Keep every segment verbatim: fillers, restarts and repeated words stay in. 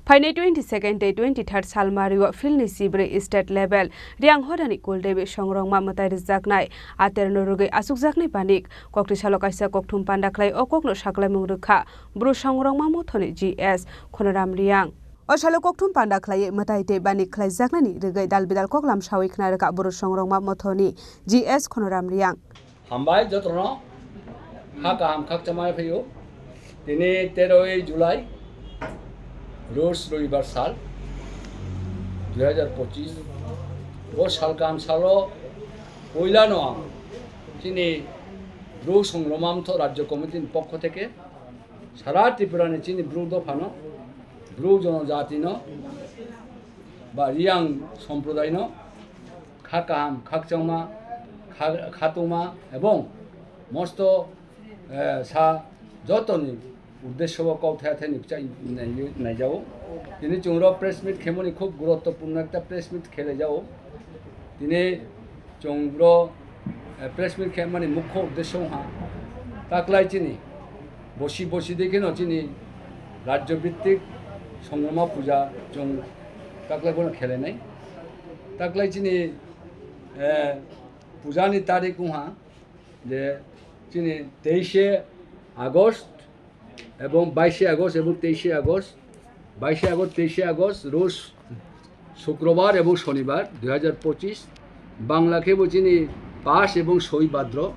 Phainai twenty second tei twenty third salmario field ni chibrwi state level Riang Hodani Kuldevi songrokma mwtai rwjaknai aterno rwgwi achukjaknai banik. Koktwi salo kaisa kokthum panda khlai o kokno saklaimung rwkha Bru songrokma mothoni G S Khonoram Riang. O salo kokthum panda khlaiwi mwtai tei banik khlaijaknani rwgwi dal bidal koklam sawi khna rwkha Bru songrokma mothoni G S Khonoram Riang. Hambai jotono kha kaham khakchangma phaiyo. Tini teroi July, Rus Roibar sal, dui hajar pochis. O sal kaham salo poilano ang chini Bru songrokma mothok Rajya Committee ni pokho theke sara Tripura ni chini Bru dophano, Bru jonojatino ba Riang somprodaino kha kaham, khakchangma, kha-, khatungma ebong mosto, eh, sa jotoni uddesyo o kok thaya thani bwchai nai-, naijao. Tini chwng ro press meet khemoni khub guruttopurno ekta press meet khelai jao. Tini chwng ro, eh, press meet khemani mukho uddesyo wngkha taklai chini bosi bosi dei kheno chini rajyo bhittik songrokma puja chwng taklai bono khelenai. Taklai chini, eh, pujani tarik wngkha je chini teishe August ebong baishe August ebong teishe August, baishe August, teishe August, Rus Shukrobar ebong Shonibar dui hajar pochis, Bangla khe bo chini pash ebong soi Bhadro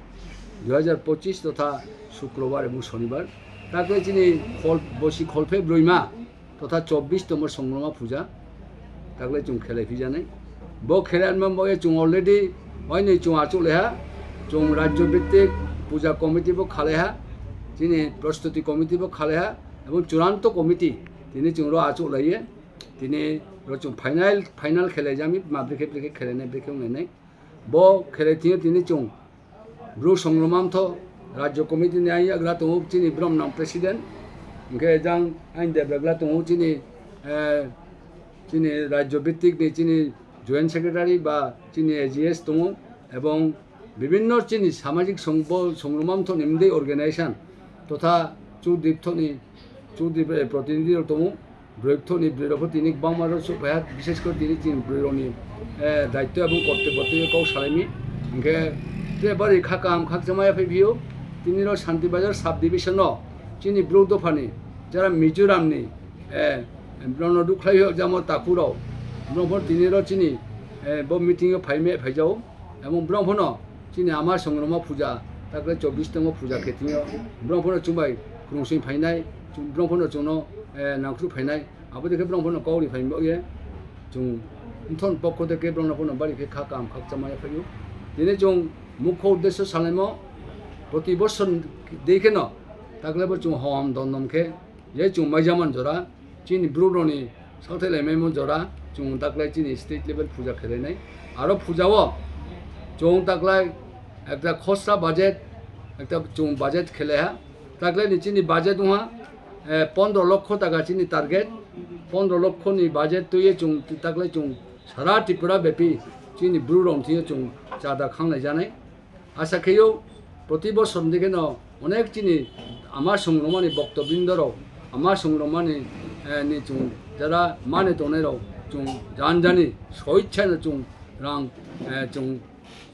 dui hajar pochis totha Shukrobar ebong Shonibar. Takle chini khol-, bosi kholphe broima totha chobbish tomo songrokma puja takle chwng khelai phijanai. Bo khelai anma bagwi chwng already oinwi chwng achuk laiha, chwng rajyo bhittik puja committee bo khalaiha, chini prostuti committee bo khalaiha, ebong churanto committee tini chwng ro achuk laiye. Tini ro chwng final, final khelai jami, ma brekhe brekhe khelainai, brekhe wnglainai. Bo khelai thwiyo tini chwng Bru songrokma mothok Rajya Committee ni ayang yagra tongo chini Bromnang President, hwnkhe jang ayang debra gla tongo chini, eh, chini Rajya bhittik ni chini Joint Secretary ba chini A G S tongo, ebong bibinno chini samajik song-, bo songrokma mothok ni mdei organization totha Chudip thokni, Chudip, eh, protinidhi rok tongo. Bwrwi kthokni bwrwi rok pho tini kwbangma rok chuk phaiha, bishes kore tini chini bwrwi rokni, eh, daityo ebong kortobbo twi kok salaimi. Hinkhe tre bari kha kaham khakchangma yaphai phio, tini rok Shanti Bazar sub division no chini Bru dophani jara Mizoram ni, eh, borokno rukhlai o jamo takhuk rok, borok pho tini rok chini, eh, bo meeting o phaimai phaijao. Ebong borok phano chini ama songrokma puja, takle chobbish tomo puja khe thwngyo. Borok phano chwngbai kwrwngsoi phainai, borok phano chwngno, eh, nangkhruk phainai. Abo dekhe borok phano kok ri phai bagwi chwng mthon pokho dekhe borok phano bari khe kha kaham khakchangma yaphaiyo. Tini chwng mukho uddesyo salaimo, proti bosor dei kheno takle bo chwng hom dondom khe je chwng maijaman jora. Chini Bru rokni saothai laimaimo jora chwng taklai chini state level puja khelainai. Aro puja o chwng taklai ekta khosra budget, ekta chwng budget khelaiha. Taklai ni chini budget wngha, eh, pondro lokho taka chini target. Pondro lokho ni budget twiwi chwng taklai chwng sara Tripura bepi chini Bru rok thwiwi chwng chada khanglai janai. Asa kheyo, proti bosor ni kheno onek chini ama songrokmani bhokto brindorok, ama songrokmani, eh, ni chwng jara mani tongnai rok chwng jan jani soichano chwng rang, eh, chwng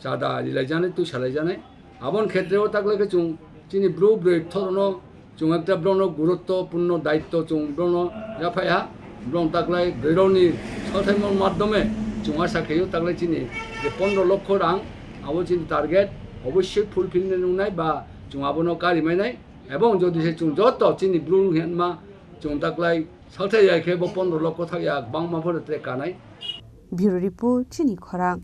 chada rilai janai, twi salai janai. Aboni khetreo taklai khe chwng chini Bru bwrwi kthorno chwng ekta borokno guruttopurno daitto chwng borokno yaphai ha, borok taklai bwrwirokni sothaimon madhyome chwng asa khaio taklai chini je pondro lokho rang abo chini target obossoi fulfill nai nungnai ba chwng abono kari mainai ebong jodi se chwng joto chini Bru hinma chwng taklai salthai ya khe bo pondro lokho thak ya bangma phano tre kanai. Bureau Report, Chini Khorang.